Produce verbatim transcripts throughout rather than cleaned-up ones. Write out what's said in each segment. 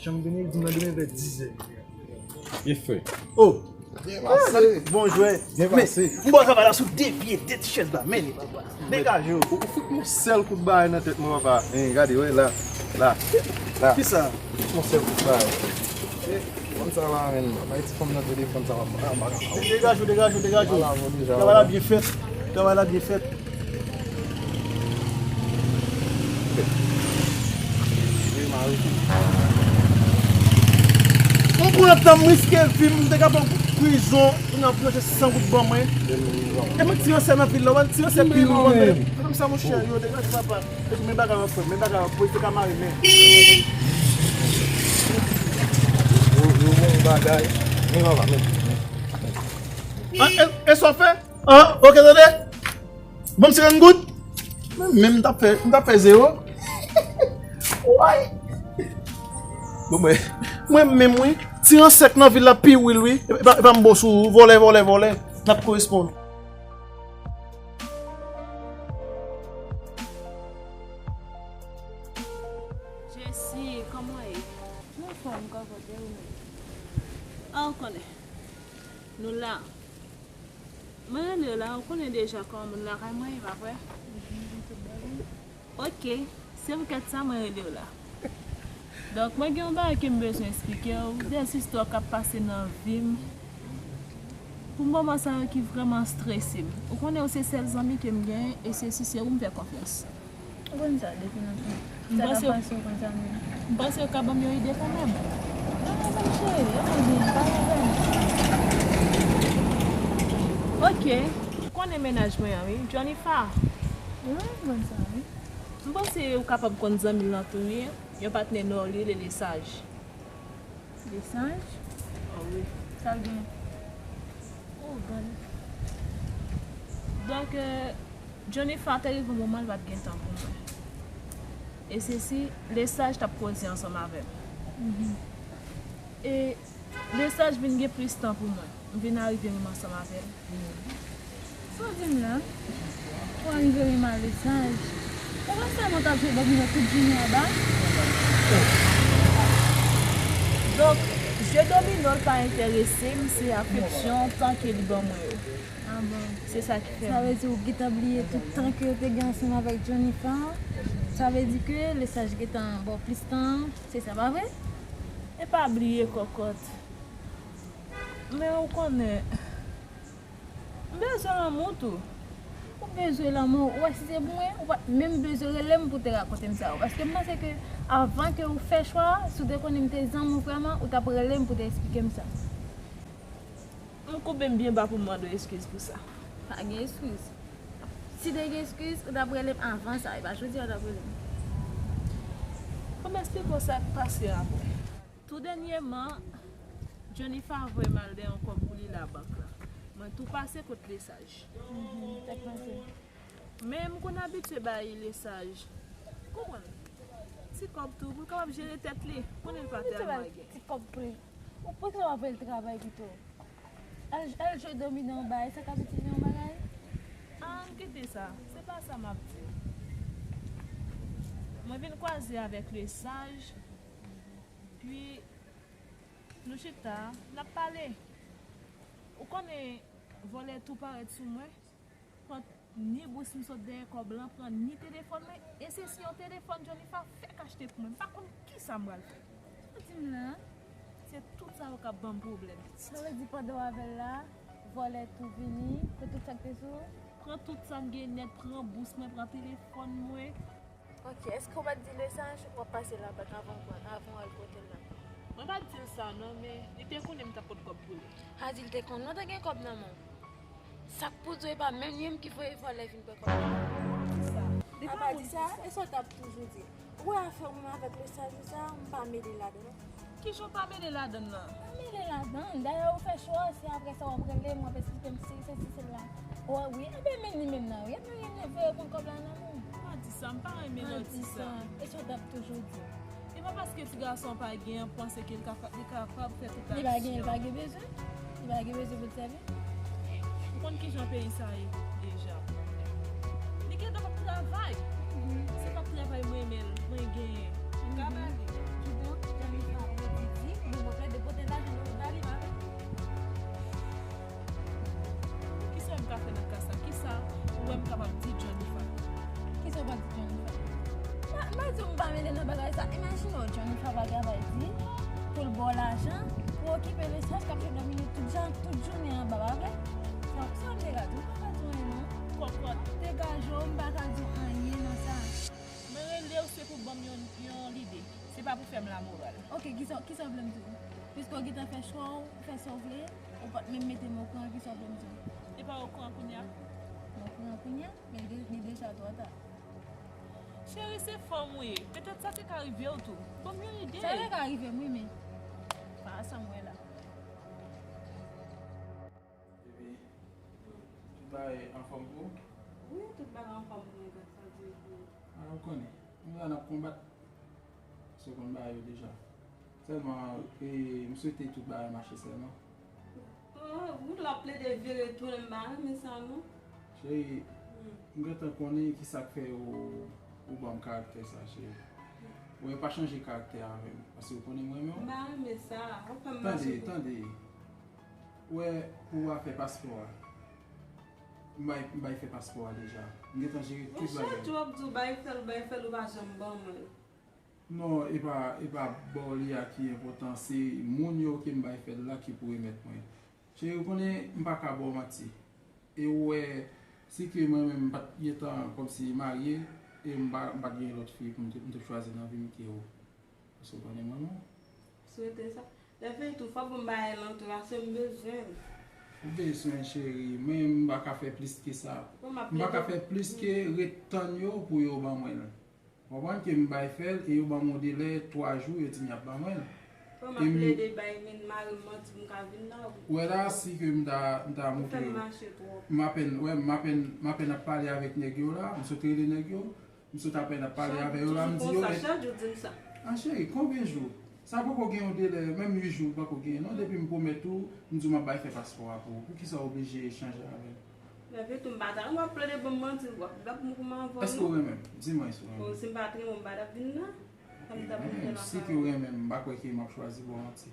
Jan m vini, di m nan demen vè dizè. E fè. Oh! Byen pase. Bon jwè. Byen pase. M ba w travay la sou de pye, de ti chèz la, men. Degaje w. Ou fout yon sèl kout bagay nan tèt mwen, papa. Hein, gade, wè, la. La. La. Kisa? Yon sèl kout bagay. Fòn sa la, men. Bay ti fanm nan telefòn sa, papa. Ah, baka. Degaje w, degaje w, degaje w. Travay la byen fèt. Travay la byen fèt. M pran tan m riske vi m, m te ka pran prizon, kounye a pou yo se san goud ban mwen. E mwen tire yon sèl nan vil la, w al tire yon sèl pi ou ban mwen. Fè m sa monchè, yo degaje papa. Epi men bagay an frè, men bagay an, polis te ka mare men. Yo, yo bon bagay. Men papa, men. Ah, e, e sa w fè? Ah, ok, tande. Ban m senkant goud. Mwen menm m t ap fè, m t ap fè zewo. Way. Bon, mwen, mwen menm, wi. Ti ansèk nan vil la pi wil, wi. E pa, e pa m bon sou vòlè, vòlè, vòlè. N ap koresponn. Jessie, kòman w ye? Mwen anfòm, kòkòt, e ou menm? Ah, ou konnen. Nou la. Mwen rele w la, ou konnen deja kòman moun lakay mwen ye, pa vre? Ok, se poutèt sa mwen rele w la. Donk, mwen gen yon bagay ke m bezwen eksplike w, de istwa k ap pase nan vi m. Pou moman sa yo ki vrèman strese m. Ou konnen ou se sèl zanmi ke m genyen, e se si se ou m fè konfyans. Ou konn sa depi lontan. Sa k ap pase w konn sa menm. M panse ou ka ban m yon ide kanmenm. Non, non, non, cheri, ann vini, pa gen pwoblèm. Ok. Ou konnen mennaj mwen an, wi, Johnnyfa. Wi, m konn sa, wi. M panse ou kapab konn zanmi l lan tou, wi. Yon patnè nou li rele Lesaj. Lesaj? Oh, wi. Sa l gen? Oh, gade. Donk, euh, Johnnyfa te rive yon moman l pa t gen tan pou mwen. E se si Lesaj t ap koze ansanm avè m. E Lesaj vin gen plis tan pou mwen. M vin arive menm ansanm avè l. Sa w di m la? Ou arive menm a Lesaj. Ou pa sèlman t ap jwe domino tout jounen anba? Donk, jwe domino l pa enterese m, se afeksyon, tan ke li ban mwen yo. Ah bon? Se sa ki fè m. Sa vle di ou gentan bliye tout tan ke w te gen ansanm avèk Johnnyfa? Sa vle di ke Lesaj gentan ba w plis tan, se sa, pa vre? E pa bliye, kòkòt. Men ou konnen, m bezwen lanmou tou. Ou bezwen lanmou? Ou wè si se pou mwen, ou pa t menm bezwen rele m pou te rakonte m sa yo. Paske m panse ke avan ke ou fè chwa a, si w te konnen m te zanmi w vrèman, ou t ap rele m pou te eksplike m sa. M koube m byen ba pou m mande w eskiz pou sa. Pa gen eskiz. Si te gen eskiz, ou t ap rele m avan sa, e pa jodi a ou t ap rele m. Bon, m eksplike w sa k pase apre. Tou dènyèman, Johnnyfa voye m al dèyè yon kòb pou li labank la. Mwen tou pase kot Lesaj. Mhm, tèt panse. Men m konn abitye bay Lesaj, konprann, ti kòb tou pou l kapab jere tèt li. Konnen l pa tèlman gen. Ti kòb pou li. Ou pote w ap voye l travay pito. Al, al jwe domino anba, e sa k ap itilize yon bagay? Ann kite sa, se pa sa m ap di. Mwen vin kwaze avèk Lesaj, pi nou chita, n ap pale. Ou konnen, vòlè tou parèt sou mwen, pran ni bous m sot dèyè kòb lan, pran ni telefòn mwen, e se si yon telefòn Johnnyfa fèk achte pou mwen. M pa konn kisa m pral fè. Ou di m la? Se tout sa yo k ap ban m pwoblèm, pitit. Sa vle di pandan w avè l la, vòlè tou vini, pran tout sa k te sou ou? Pran tout sa m gen nèt, pran bous mwen, pran telefòn mwen. Ok, èske w pa t di Lesaj w ap pase labank avan w pran, avan w al kote l la? Mwen pa t di l sa non, men li te konnen m t ap pot kòb pou li. Sa di l te konnen w te gen kòb nan men w? Sa k pou di w e pa menm li menm ki voye vòlè vin pran kòb nan men w? Apa di sa, e sa w t ap toujou di. Ou wè afè w menm avèk Lesaj ou sa, m pa mele ladan non. Kijan w pa mele ladan nan? M pa mele ladan. Dayè ou fè chwa, se apre sa w ap rele m, w ap eksplike m si, se si, se la. Ou wè, wi, enben men li menm nan, wi. Enben li menm voye pran kòb la nan men w. Pa di sa, m pa renmen manti sa. E sa w t ap toujou di. E pa paske ti gason an pa gen, panse ke li ka, li kapab fè tout aksyon. Li pa gen, li pa gen bezwen. Li pa gen bezwen pou l sèvi. Ou konn kijan peyi sa ye deja. Li gentan p ap travay. Se p ap travay mwen renmen l, mwen genyen. M ka ba li. Kisa m ka fè nan ka sa? Kisa ou wè m kapab di Jennifer? Kisa ou pral di Jennifer? M pa di w m pa mele nan bagay sa. Imajine w, Jennifer pa travay di pou l ba w lajan, pou w okipe mesaj k ap fè domine tout jan, tout jounen an, pa vre? Sa, sa m te ka di w, m pa ka di w anyen non. Kòkòt. Degaje w, m pa ka di w anyen nan sa. Mwen rele w se pou ban m yon, yon lide. Se pa pou fè m lamoral. Ok, kisa, kisa w vle m di w? Piske w gentan fè chwa w, ou fè sa w vle, ou pa t menm mete m okouran, kisa w vle m di w? E pa okouran kounye a? M okouran kounye a, men de, li deja twò ta. Cheri, se fanm ou ye. Petèt sa te ka rive w tou. Ban m yon ide. Sa te ka rive m, wi, men pa sa m wè la. Epi, tout bagay anfòm pou ou? Wi, tout bagay anfòm pou mwen, gras a Dye, wi. A, ou konnen, nou la n ap konbat. Paske w konn bagay yo deja. Sèlman, e, m swete tout bagay mache sèlman. Oh, ou la plede vire tounen, m pa renmen sa, non. Cheri, m gentan konnen ki sa k fè ou, ou ban m karaktè sa, cheri. Ou pa chanje karaktè avè m, paske ou konnen m renmen w. M pa renmen sa, ou fè m mache pou. Tande, tande. Ou wè, pou afè paspò a. M bay, m bay fè paspò a deja. M gentan jere tout bagay. Monchè, Job di w bay fè l, bay fè l, ou pa janm ban mwen l. Non, e pa, e pa ba w li a ki enpòtan, se moun yo ke m bay fè l la ki pou remèt mwen. Cheri, ou konnen m pa ka ba w manti. E ou wè, si ke mwen menm m pa t gentan kòmsi marye, e m pa, m pa t gen lòt fi pou m te, m te chwazi nan vi m ke ou. Paske w konnen mwen menm. Swete sa. Lè fini tou, fò pou m bay l antre, paske m bezwen l. Ou bezwen, cheri, men m pa ka fè plis ke sa. M pa ka fè plis ke ret tann yo pou yo ban mwen l. Konprann ke m bay fè l e yo ban m yon delè twa jou, yo di m y ap ban mwen l. Bon, m ap plede bay men mari m manti pou m ka vin la. Ou wè la, si ke m ta, m ta montre yo. M apèn, wè, m apèn, m apèn ap pale avèk nèg yo la, m sot rele nèg yo, m sot apèn ap pale avè yo la, m di yo, men. Chak jou di m sa. A, cheri, konbyen jou? Sa poko gen yon delè, menm uit jou poko gen, non, depi m pwomèt ou, m di w m ap bay fè paspò a pou ou. Poukisa w oblije chanje avè l? Lè fini tou m pa ta, w ap plede ban m manti, w ap, w ap mouri m anvan. Èske w renmen m? Di mwen si w renmen m. Bon, si m pa t renmen w, m pa t ap vin la. Sa m t ap vin fè la. Si ke w renmen m, m pa kwè ke m ap chwazi ba w manti.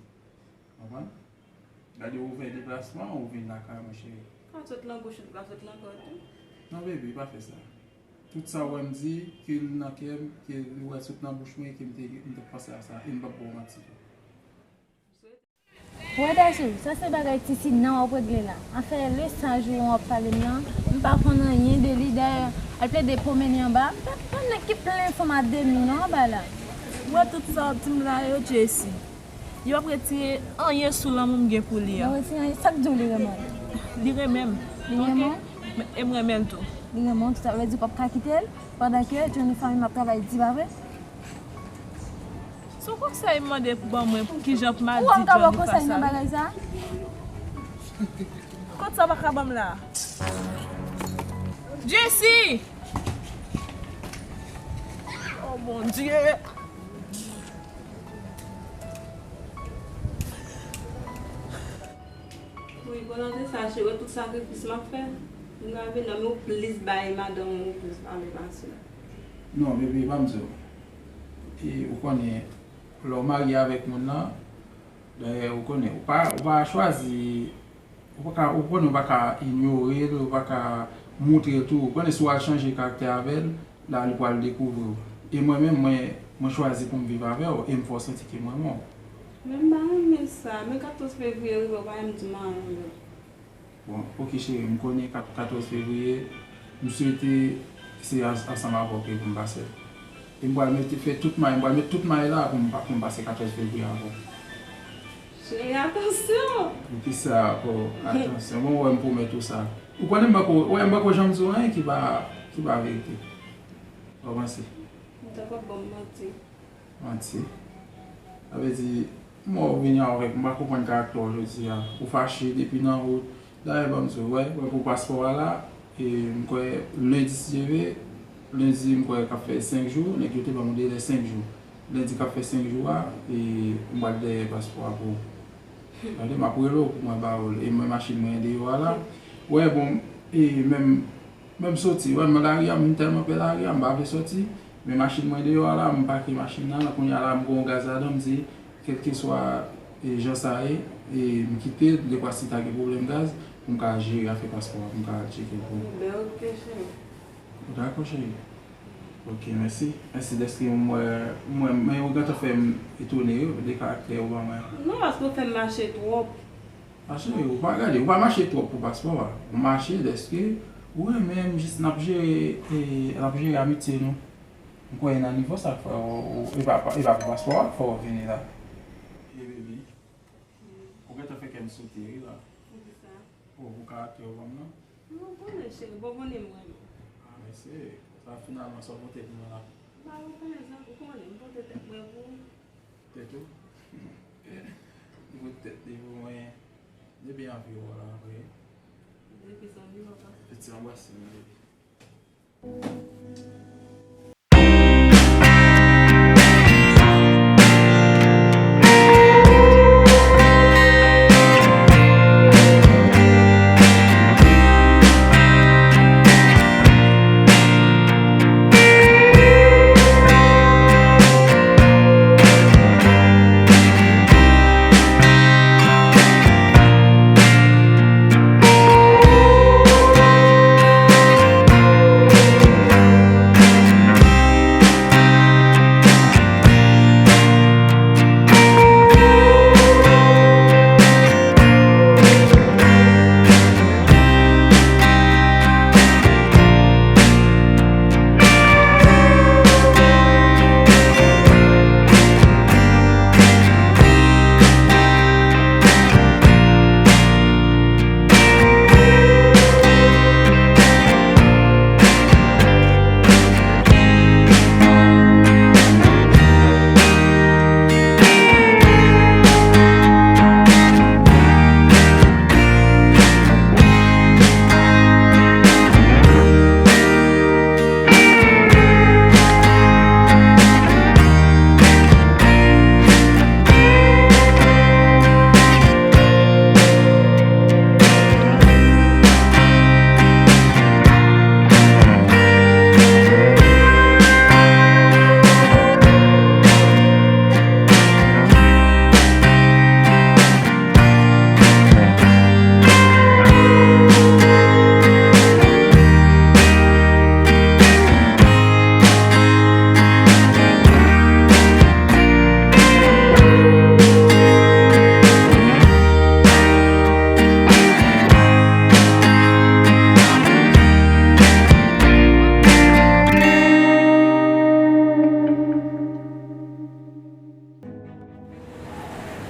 Konprann? Gade, ou fè deplasman, ou vin lakay mwen, cheri. Ka sot lan goch, ou ka sot lan dwat tou. Non, baby, pa fè sa. Tout sa w wè m di, ke l nan kè m, ke l wè sot nan bouch mwen, ke m te, m te panse a sa, e m p ap ba w manti tou. Wè Dachou, sa se bagay ti Sina w ap regle la. Afè le saj ou w ap pale m nan, m pa konn anyen de li. Dayè, al plede pwomennen anba. M pa konn nèg ki plen fanm a demi non anba la. Ou wè tout sa w ap di m la yo, Jessie? Yo p ap retire anyen sou lanmou m gen pou li a. Yo retire anyen, sa k di w li renmen w? Li renmen m. Li renmen w? E m renmen l tou. Li renmen w tou, sa vle di w p ap ka kite l pandan ke Jennifer menm ap travay di, pa vre? Se yon konsèy m mande pou ban mwen, pou kijan pou m al di Jennifer sa. Ou wè m ka ba w konsèy nan bagay sa? Kot sa w pa ka ban m la? Jessie! Oh, Bondye! Wi, Bondye sa, cheri, tout sakrifis m ap fè, m ka vin nan men w plis bay madanm ou plis valè pase. Non, bebe, ban m di w. E, ou konnen, lè w marye avèk moun nan, dayè, ou konnen, ou pa, ou pa chwazi, ou pa ka, ou konnen, ou pa ka inyore l, ou pa ka moutre l tou. Ou konnen, si w al chanje karaktè avè l, la, li pral dekouvri w. E mwen menm, mwen, mwen chwazi pou m viv avè w, e m fè w santi ke m renmen w. Men m pa renmen sa. Men katòz fevriye rive, ou pa menm di m anyen ankò. Bon, oke, cheri, m konnen kat-, katòz fevriye, m swete se as-, ansanm avè w ke pou m pase l. E m pral mete, fè tout may, m pral met tout may la pou m pa, pou m pase katòz fevriye avè w. Cheri, atansyon! Poukisa, oh, atansyon? Bon, wè, m pwomèt ou sa. Ou konnen m pako, wè, m pako janm di w anyen ki pa, ki pa verite. Ou panse? Ou t ap ban m manti. Manti. Sa vle di, m wè w vini avèk, m pa konprann karaktè w jodi a. Ou fache depi nan wout. Dayè, ban m di w, wè, wè pou paspò a la, e m kwè lendi, si Dye vle, lendi, m kwè k ap fè senk jou, nèg yo te ban m yon delè senk jou. Lendi k ap fè senk jou a, e m pral dèyè paspò a pou ou. Tande, m ap rele w pou mwen ba w l, e mwen machin mwen deyò a la. Wè, bon, e menm, menm soti, wè, m nan lari a, m tèlman pè lari a, m pa vle soti. Men machin mwen deyò a la, m pake machin nan, kounye a la, m gen yon gaz ladan, m di, kèlkeswa, e, jan sa ye, e, m kite l, dekwa si ta gen pwoblèm gaz, pou m ka jere afè paspò a, pou m ka al tcheke l pou ou. Byen, ok, cheri. Dakò, cheri. Ok, mèsi. Mèsi dèske m wè, m wè, men ou gentan fè m etone, wi, de karaktè ou ban mwen an. Non, paske ou fè m mache twòp. A cheri, ou pa gade, ou pa mache twòp pou paspò a. Ou mache dèske ou renmen m, jis n ap jere, e, n ap jere amitye nou. M kwè nan nivo sa, fò ou, e pa, e pa pou paspò a, fò ou vini la. E bebe, ou gentan fè kè m sote, wi, la. Poukisa? O, pou karaktè ou ban m nan? Non, ou konnen, cheri, bon, konnen m renmen w. A, mèsi. Sa, finalman, sa w pote pou mwen la? Ba, ou pa egzanp, ou konnen, m pote tèt mwen pou ou. Tèt ou? Ou pote tèt li pou mwen. Depi anviwon la, vre. Depi anviwon la. Piti anbrase mwen, depi.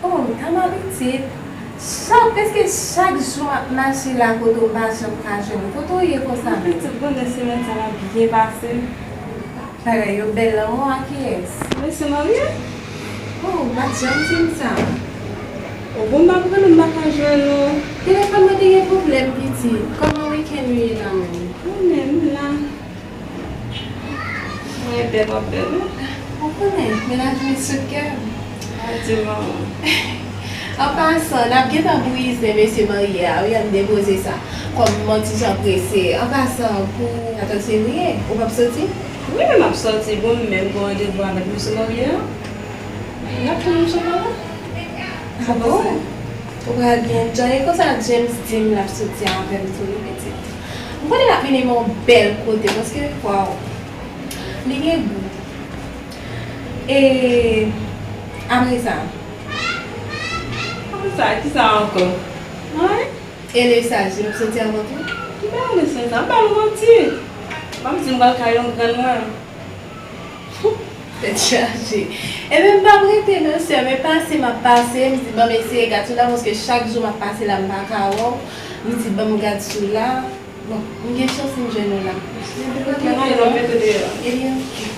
Oh, m tann abitye. Chak, prèske chak jou m ap mache la kote w pa janm ka jwenn ou. Kote w ye konsa menm? Pitit, konnen semèn sa m ap byen pase. Bagay yo bèl, lanmou a kiyès? Mesye marye? Oh, ou pa t janm di m sa. O bon, m ap rele, m pa ka jwenn ou. Telefòn mwen te gen pwoblèm, pitit. Kòman wikenn ou ye la menm? Mwen menm, m la. Mwen bèl, w ap bèl, wi. Ou konnen, mennaj mwen sou kè m. Adye, manman. An pasan, n ap gentan brize mesye marye a, wi, ann depoze sa. Kòm m on ti jan prese. An pasan, pou katòz fevriye, ou p ap soti? Wi, m ap soti. Bon, m menm gen randevou avèk mesye marye a. N ap tounen sou la. A bon? Ou pral byen djòy. E konsa James di m l ap soti avè m tou, wi, pitit. M konnen l ap mennen m yon bèl kote, paske, waw, li gen gou. E apre sa? Apre sa, kisa ankò? Anyen. E Lesaj, li p ap soti avè w tou? Ki bagay Lesaj sa? M ba l manti. M ap di m pral kay yon grann mwen. Tèt chaje. Ebyen, m p ap rete non, sè m. E pase m ap pase, m di, "Ban m eseye gad sou la," paske chak jou m ap pase la, m pa ka wè w. M di, "Ban m gad sou la." Bon, m gen chans m jwenn ou la. M p ap rete non. Ebyen, oke.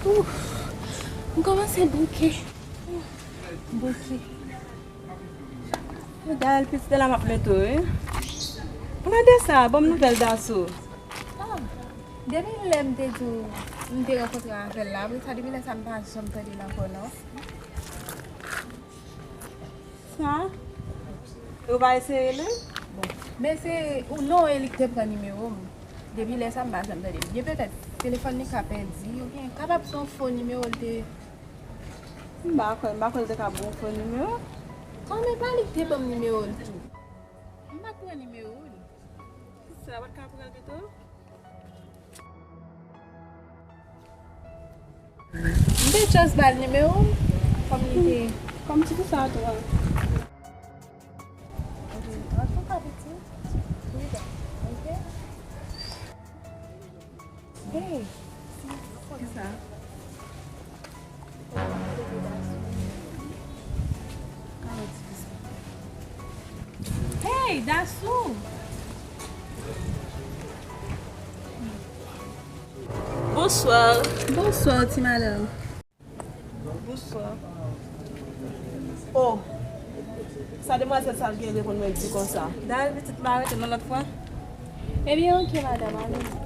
Ouf, m kòmanse bouke. Bouke. Dayèl, pitit la m ap mete w, wi. Gade sa, ban m nouvèl Dasou. Ah, depi lè m te di w m te rankontre avè l la, apre sa, depi lè sa, m pa janm tande l ankò, non. Sa? Ou pa eseye li? Bon, m eseye, ou non, e li ki te pran nimewo m. Depi lè sa, m pa janm tande l. Byen petèt, telefòn li ka pèdi, oubyen kapab se yon fo nimewo l te. M pa kwè, m pa kwè l te ka ba w fo nimewo. Kòm e pa li ki te ban m nimewo l tou. M pa t pran nimewo l. Sa pa t ka pran l pito? M te just ba l nimewo m, kòm li te. Kòm ti fi sa a tou a. Ok, antouka pitit, prida, ok? Hey, kisa? Hey, Dasou! Bonswa. Bonswa, ti madanm. Bonswa. Oh, sa demwazèl sa l gen reponn mwen di konsa. Dayèl, pitit, m a rete nan lòt fwa. Ebyen, ok, madanm, ale.